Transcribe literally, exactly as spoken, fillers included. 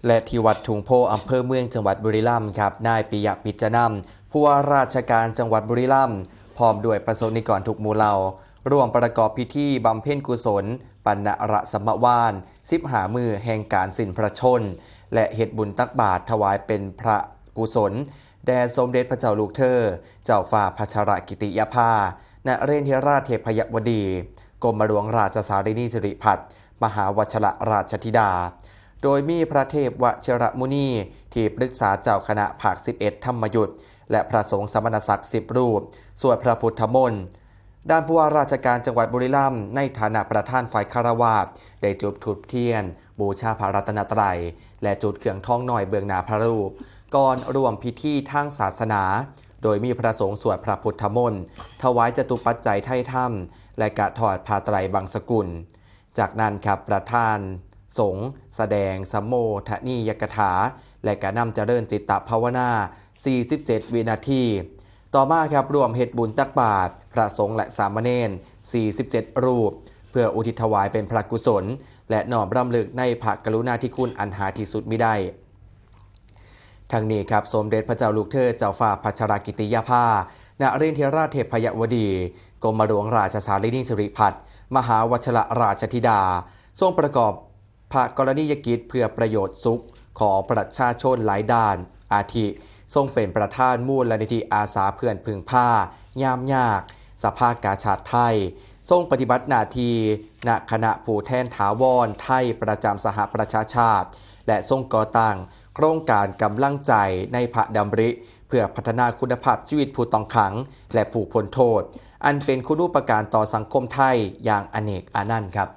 และที่วัดทุ่งโพธิ์ อำเภอเมือง จังหวัดบุรีรัมย์ครับ นายปิยะ ปิจจนำ ผู้ว่าราชการจังหวัดบุรีรัมย์ พร้อมด้วยประสงค์นิกรทุกหมู่เหล่า ร่วมประกอบพิธีบำเพ็ญกุศล ปัณณรสมวาล สิบห้ามื้อแห่งการสิ้นพระชนม์ และเฮ็ดบุญตักบาตรถวายเป็นพระกุศล แด่สมเด็จพระเจ้าลูกเธอ เจ้าฟ้าพัชรกิติยาภา นเรนทิราชเทพยวดี กรมหลวงราชสารินีสิริพัฒน์ มหาวชรราชธิดา โดยมีพระเทพวชิรมุนี ที่ปรึกษาเจ้าคณะภาค สิบเอ็ด ธรรมยุต และพระสงฆ์สมณศักดิ์ สิบ รูป สวดพระพุทธมนต์ ด้านผู้ว่าราชการจังหวัดบุรีรัมย์ ในฐานะประธานฝ่ายคารวาส ได้จุดธูปเทียน บูชาพระรัตนตรัย และจุดเครื่องทองน้อยเบื้องหน้าพระรูป ก่อนร่วมพิธีทางศาสนา โดยมีพระสงฆ์สวดพระพุทธมนต์ ถวายจตุปัจจัยไทยธรรม และกะทอดผ้าไตรบังสกุล จากนั้นครับ ประธานสงฆ์แสดงสมโภชนียกถา และกะนำเจริญจิตตภาวนา สี่สิบเจ็ด วินาที ต่อมาครับ ร่วมเฮ็ดบุญตักบาตรพระสงฆ์และสามเณร สี่สิบเจ็ด รูป เพื่ออุทิศถวายเป็นพระกุศล และน้อมรำลึกในพระกรุณาธิคุณอันหาที่สุดมิได้ ทั้งนี้ครับ สมเด็จพระเจ้าลูกเธอ เจ้าฟ้าพัชรกิติยาภา นเรนทิราชเทพยวดี กรมหลวงราชสารินีสิริพัฒน์ มหาวชรราชธิดา ทรงประกอบพระกรณียกิจเพื่อประโยชน์สุขของประชาชนหลายด้าน อาทิ ทรงเป็นประธานมูลนิธิอาสาเพื่อนพึ่งพายามยาก สภากาชาดไทย ทรงปฏิบัติหน้าที่ณคณะผู้แทนถาวรไทยประจำสหประชาชาติ และทรงก่อตั้งโครงการกำลังใจในพระดำริ เพื่อพัฒนาคุณภาพชีวิตผู้ต้องขัง และผู้พ้นโทษ อันเป็นคุณูปการต่อสังคมไทยอย่างอเนกอานันต์ครับ